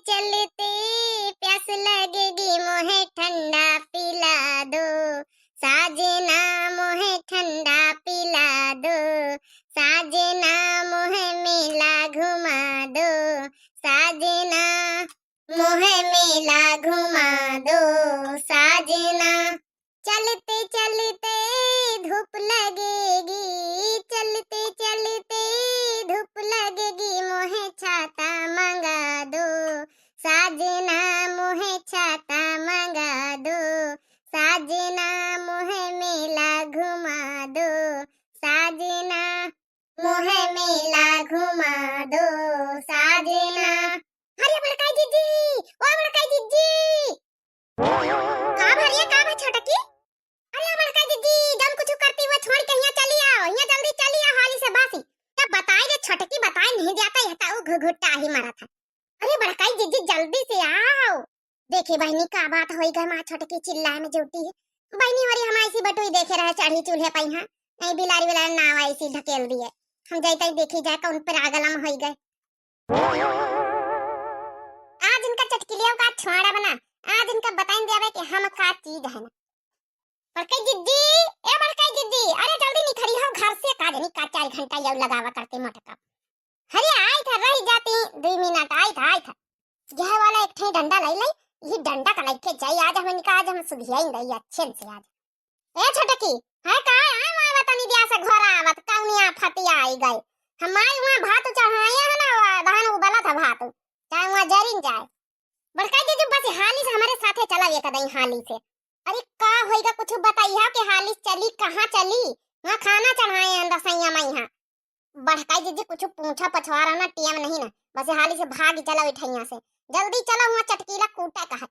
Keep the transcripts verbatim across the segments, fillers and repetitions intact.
चलते प्यास लगेगी, मोहे ठंडा पिला दो, साजना मोहे ठंडा पिला दो, साजना मोहे मेला घुमा दो, साजना मोहे मेला घुमा दो, साजना। चलते चलते धूप लगेगी, चलते चलते धूप लगेगी, मोहे छाता मंगा दो, साजना मोहे छाता मंगा दो, साजना मोहे मेला घुमा दो, साजना मोहे मेला घुमा दो, साजना। अरे बड़काई जिज्जी, ओ बड़काई जिज्जी। का भरिया, का भा छोटकी? अरे बड़काई जिज्जी, जौन कुछ करती हुआ छोड़ के हियाँ चली आओ, हियाँ जल्दी चली आओ हाली से बासी। तब बताई रे छोटकी, बताई नहीं जाता, यह तो घुघुट्टा ही मारा था। अरे बड़काई जिज्जी, जल्दी से आओ। देखी बहिनी, का बात होई गए, माँ छोटकी चिल्लाए में जुटी है। बहिनी, हमारी हम ऐसी बटुई देखे रहे चढ़ी चूल्हे पे यहाँ, नहीं बिलारी बिलारी नाव ऐसी ढकेल दिए। हम जाते ही देखी जाए कौन पागलम होई गए। आज इनका चटकिलिया का छोड़ा बना, आज इनका बताइन देवे कि हम का चीज है ना। बड़काई जिज्जी, ए बड़काई जिज्जी, अरे जल्दी निकरी हो घर से, का जनी का चार घंटा यौ लगावा करते मोटका। अरे आई था, रह जाती दुई मिनट, आई था, आई था। यह वाला एक ठे डंडा लाई लाई, यही डंडा का लेके जाई आज हम इनका, आज हम सुधियाई दई अच्छे से आज। ए छोटकी, है का? आए माय बतानी दिया से घर आवत, कौनिया फतिया आई गई। हमारे वहाँ भात चढ़ाए है ना, वहाँ धान उबला था भात, चाहे वहाँ जरिन जाए। बड़काई जिज्जी बस हाली से हमारे साथे चला ये कदई हाली से। अरे का होइगा, कुछ बताइया कि हाली चली, कहाँ चली? वहाँ खाना चढ़ाए हैं रसैया में यहाँ। बड़काई जिज्जी कुछ पूछा पछवारा ना, टेम नहीं ना, बस हाली से भाग चला बैठा यहाँ से, जल्दी चला, वहाँ चटकीला कूटा का है।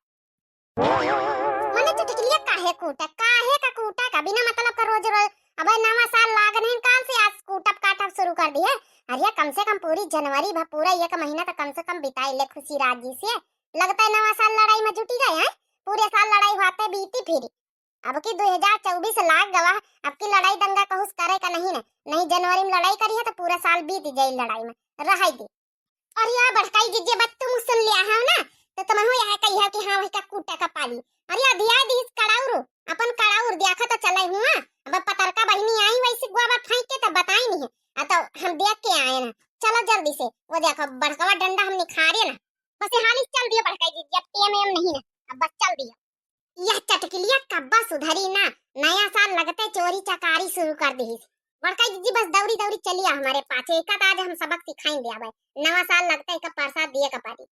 मने चटकिलिया काहे कूटा, काहे का कूटा का, बिना मतलब का रोज रोज। अब नवा साल लाग नहीं, काल से आज कूटब काटब शुरू कर दिए। अरे कम से कम पूरी जनवरी भा पूरा एक महीना तो कम से कम बिताई ले खुशी राजी से। लगता है नवा साल लड़ाई में जुटी गए हैं, पूरे साल लड़ाई होते बीती फिरी। अब की दो हज़ार चउबीस लाग गवा, अब की लड़ाई दंगा कहूस करे का नहीं ना, नहीं जनवरी में लड़ाई करी है तो पूरा साल बीत जाई लड़ाई में, रहाई दे। अरे या बड़काई जिज्जी, बात तुम सुन लिया हो ना, तो तुम हो यहाँ कही हो कि हाँ वही का कूटा का पाली। अरे या दिया दीस कड़ाउर, अपन कड़ाउर दिया खा तो चले हुआ। अब पतरका बहिनी आई वैसे गोबर फेंक के तो बताई नहीं है, आ तो हम देख के आए ना। चलो जल्दी से, वो देखो बड़कवा डंडा हम निखारे ना। बस हाली चल दियो बड़काई जिज्जी, अब टेम एम नहीं ना, अब बस चल दियो। यह चटकिलिया कब्बा सुधरी ना, नया साल लगते चोरी चकारी शुरू कर दिहिस। बड़काई जिज्जी बस दौड़ी दौड़ी चलिया हमारे पाछे, एका तो आज हम सबक सिखाइन दिया भाई, नवा साल लगते एका प्रसाद दिए का पारी।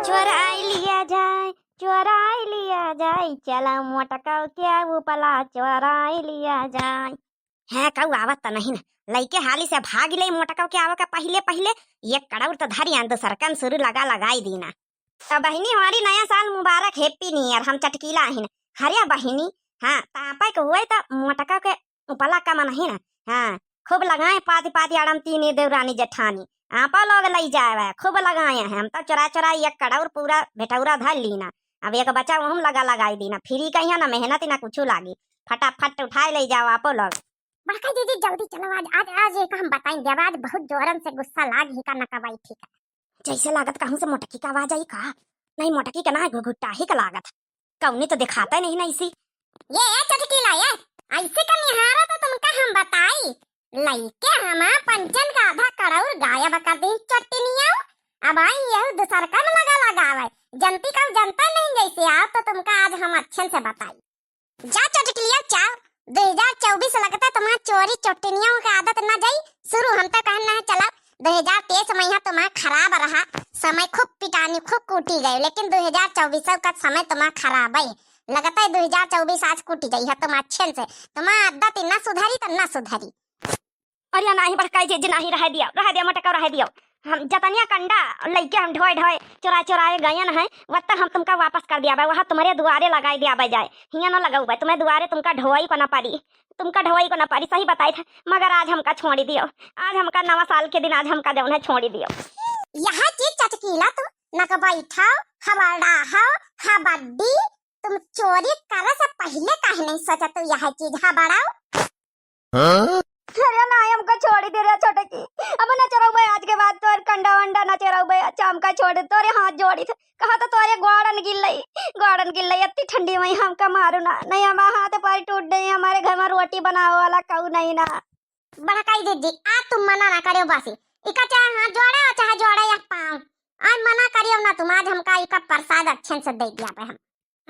चोराई लिया जाए, चोराई लिया जाए, चला मोटका के उपला चोराई लिया जाए। है कऊ आवत त नहीं ना, लइके हाली से भाग ले मोटका के आवे के पहिले पहिले, ये कड़ौर तो धरी आन दूसर कन शुरू लगा लगाई दीना। तो बहिनी, हमारी नया साल मुबारक, Happy New Year। हम चटकीला आहिन। हरिया बहिनी, हाँ, तापा के हुए त मोटका के उपला कम नहीं ना। हाँ, खूब लगाए पाती पाती आड़म तीनी देवरानी जेठानी। आपा लोग लई जावे, खूब लगाए हैं। हम तो चुरा चुरा एक कड़ौर पूरा भेटौरा धर लीना। अब एक बचा वहम लगा लगाई दीना। फ्री कहिया ना मेहनत ना कुछ लागी। फटाफट उठाए ले जाओ आपो लोग। बड़का दीदी जल्दी चलो, आज, आज, आज एक हम बताई देब, आज बहुत जोरन से गुस्सा लाग ही का नकबाई ठीक है। जैसे लागत कहूँ से मोटकी का आवाज आई का? नहीं, मोटकी के ना, घुघुट्टा ही का लागत। कौनी तो दिखाता ही नहीं ना इसी। ये, ए चटकीला, ये ऐसे का निहारा तो तुमका हम बताई। लइके हमा पंचन का आधा कड़ौर गायब कर दी चट्टनिया। अब आई यह दूसर का में लगा लगावे। जनती का जनता नहीं जैसे आओ तो तुमका आज हम अच्छे से बताई। जा चटकलिया चाल, दो हज़ार चउबीस लगता तुम्हार चोरी चोटिनियों का आदत ना जाई शुरू। हम तो कहन ना चला, दो हज़ार तेईस में यहाँ तुम्हार खराब रहा, समय खूब पिटानी, खूब कूटी गए, लेकिन दो हज़ार चउबीस का समय तुम्हार खराब है। लगता है दो हज़ार चउबीस आज कूटी गई है तुम्हार अच्छे से, तुम्हार आदत ना सुधरी तो ना सुधरी। अरे नाही बड़काई जे, जे नाही रहे दियो, रहे दियो, मोटका रहे दियो। हम जतनिया कंडा लइके हम ढोए ढोए, चोराए चोराए गयन है, वत्तन हम तुमका वापस कर दियाबे, वहाँ तुम्हारे दुआरे लगाई दियाबे जाए। हियाँ न लगउबे, तुम्हें दुआरे तुमका ढोई को न पारी, तुमका ढोई को न पारी, सही बताई था। मगर आज हमका छोड़ी दियो, आज हमका नवा साल के दिन, आज हमका जौन है छोड़ी दियो। यह चीज चटकीला तू नक बैठाओ, हबड़ा हो, हबड्डी, तुम चोरी करे से पहले काहे नहीं सोचा तू यह चीज हबड़ाओ? हाँ? अरे नाहीं, हमका छोड़ी दे रे छोटकी, अब ना चोरउबे आज के बाद, तोर कंडा वंडा ना चोरउबे। अच्छा, हमका छोड़ दे, तोरे हाथ जोड़ी थे, कहा तो तोरे ग्वाड़न गिल्लई, ग्वाड़न गिल्लई, इतनी ठंडी में हमका मारू ना, नहीं हमार हाथ पैर टूट जाई, हमारे घर में रोटी बनावे वाला केहू नहीं ना। बड़काई जिज्जी, आज तुम मना ना करियो बसी, इका चाहे हाथ जोड़े और चाहे जोड़े या पाँव, आज मना करियो ना तुम, आज हमका इका प्रसाद अच्छे से दे दिया पे हम।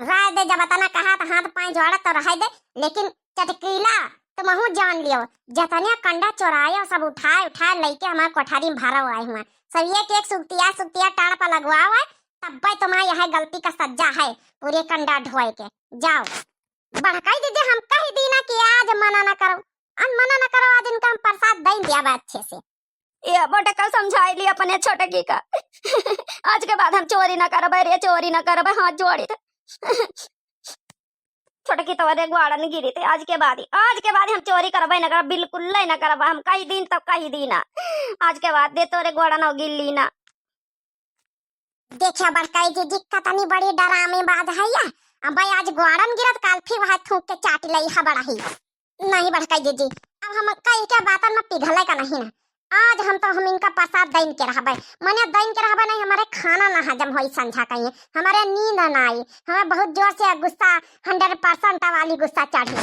रह दे, जब अतना कहा तो हाथ पाँय जोड़ा तो रह दे, लेकिन चटकीला तुमहू जान लियो, जतने कंडा चोरायो सब उठाए उठाए लइके हमार कोठारी में भरा हुआ है हुआ, सब एक एक सुगतिया सुगतिया टाड़ पर लगवा हुआ है, तब्बे तुम्हार यह गलती का सज्जा है, पूरे कंडा ढोए के। जाओ। बड़काई जिज्जी, हम कही दीना कि आज मना ना करो, आज मना ना करो, आज इनका हम प्रसाद दई दिया बा अच्छे से। ए बड़कऊ, समझाई ली अपने छोटकी का। आज के बाद हम चोरी ना करबे रे, चोरी ना करबे, हाथ जोड़ी थे। छोटकी तोरे ग्वाड़न गिरी थे, आज के बाद ही, आज के बाद ही हम चोरी करबे ना करब, बिल्कुल ले ना करब, हम कही दीन तो कही दीना। आज के बाद दे तोरे ग्वाड़न हो गिल्ली ना। देखिया बड़काई जिज्जी, कतनी बड़ी डरामेबाज है या। अबे आज ग्वाड़न गिरत, काल फिर वह थूक के चाट लई है बड़ा ही। नहीं बड़काई जिज्जी, अब हम कई के बातन में पिघले का नहीं ना। आज हम तो हम इनका प्रसाद दइन के रहबे, मने दइन के रहबे नहीं, हमारे खाना ना हजम होई संझा कहीं, हमारे नींद ना आई, हमें बहुत जोर से गुस्सा, हंड्रेड परसेंट वाली गुस्सा चढ़ी।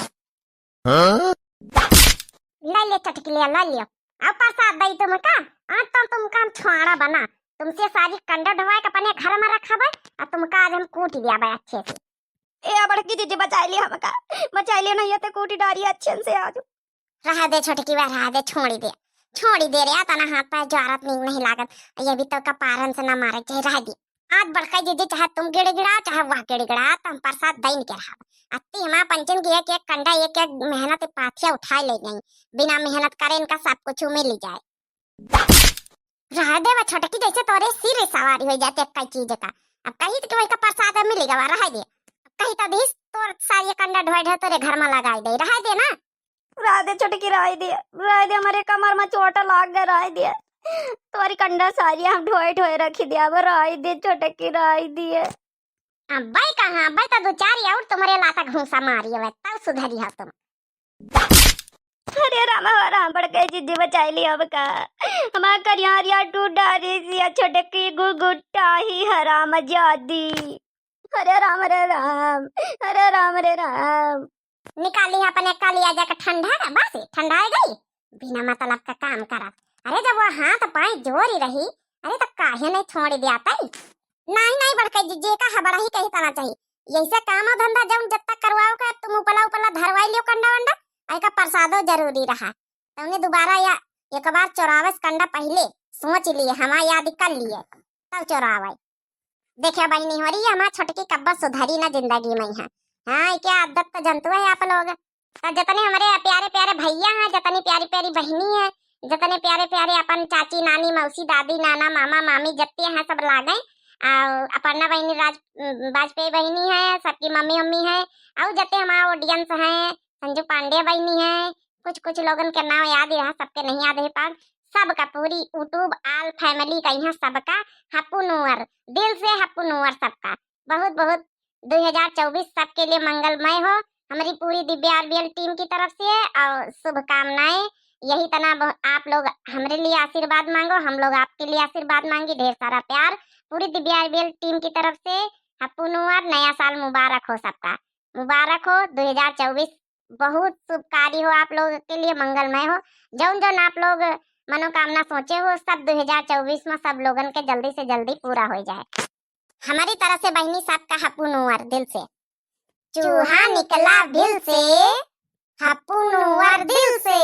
हाँ? ले ले चटकी ले, ले लियो। अब प्रसाद दई तुमका, आज तो तुमका हम छोड़ा बना। तुमसे सारी कंडा ढोवाए के अपने घर में रखबे, और तुमका आज हम कूट दिया बे अच्छे से। ए बड़की जिज्जी, बचाई ली हमका, बचाई ली, नहीं तो कूटी डारी अच्छे से आज। रहा दे छोटकी बा, रहा दे, छोड़ी दे, छोड़ी दे रे, तना हाथ पैर जोरत नीक नहीं लागत। ये भी तो कपारन से ना मारे चाहे, रह दे। आज बड़काई जिज्जी, चाहे तुम गिड़गिड़ा, चाहे वह गिड़गिड़ा, तो हम प्रसाद दइन के रहब। अत्ती हमार पंचन की एक एक कंडा, एक एक मेहनत पाथिया उठाए ले गई, बिना मेहनत करे इनका सब कुछ मिल जाए। रह दे बा छोटकी, जैसे तोरे सिर सवारी हो जाते कई चीज का। अब कही तो वही का प्रसाद मिल गवा, रह दे। कही तो दीस तोर सारी कंडा ढोए ढोए तोरे घर में लगाई दे, रह दे ना। रह दे छोटकी, रह दे, रह दे, हमारे कमर में चोट लाग गए, रह दे। तोरी कंडा सारी हम ढोए ढोए रखी दे, अब रह दे छोटकी, रह दे। अब्बे कहाँ, अब्बे तो दो चार और तुम्हारे लाता घूसा मारी है, तब सुधरी है तुम। अरे राम, हो राम, बड़के जिज्जी बचाई ली अब का। हमार करियारिया टूट डारी सिया छोटकी गुगुट्टा ही हराम जादी। अरे राम, अरे राम, अरे राम, अरे राम। निकाली अपने कलिया जाके ठंडा, बस ठंडा हो गई। बिना मतलब का काम करत। अरे जब वो हाथ पाए जोरी रही, अरे तो काहे नहीं छोड़ दिया तई? नहीं, नहीं, बड़के जिज्जी का हबड़ा ही कही तना चाहिए। यही से काम और धंधा जौन जब तक करवाओ के तुम उपला उपला धरवाई लियो कंडा वंडा, आई का प्रसादो जरूरी रहा। तौने दोबारा या एक बार चोरावे से कंडा पहले सोच लिए, हमार याद कर लिए, तब चोरावे। देखिया बहिनी हो रही, हमार छोटकी कब्बा सुधरी ना जिंदगी में है। हाँ, ये क्या आदत तो जनतु है आप लोग। तो जितने हमारे प्यारे प्यारे भैया हैं, जितनी प्यारी प्यारी बहिनी है, जितने प्यारे प्यारे अपन चाची, नानी, मौसी, दादी, नाना, मामा, मामी, जितने हैं सब लागे। और अपर्णा बहिनी राज, वाजपेयी बहिनी है, सबकी मम्मी, मम्मी है। और जितने हमारा audience है, संजू पांडे बहिनी है, कुछ कुछ लोगन के नाम याद रहा, सबके नहीं याद है पाग। सबका पूरी YouTube all family का यहाँ सबका Happy New Year, दिल से Happy New Year सबका। बहुत बहुत दो हज़ार चउबीस सबके लिए मंगलमय हो। हमारी पूरी दिव्या आरबीएल टीम की तरफ से और शुभकामनाएं। यही तना ब-, आप लोग हमरे लिए आशीर्वाद मांगो, हम लोग आपके लिए आशीर्वाद मांगी। ढेर सारा प्यार पूरी दिव्या आरबीएल टीम की तरफ से। Happy New Year, नया साल मुबारक हो सबका, मुबारक हो दो हज़ार चउबीस। बहुत शुभकारी हो आप लोग के लिए, मंगलमय हो। जौन जौन आप लोग मनोकामना सोचे हो, सब दो हज़ार चउबीस में सब लोगन के जल्दी से जल्दी पूरा हो जाए। हमारी तरफ से बहिनी सबका Happy New Year दिल से। चूहा निकला बिल से, Happy New Year दिल से।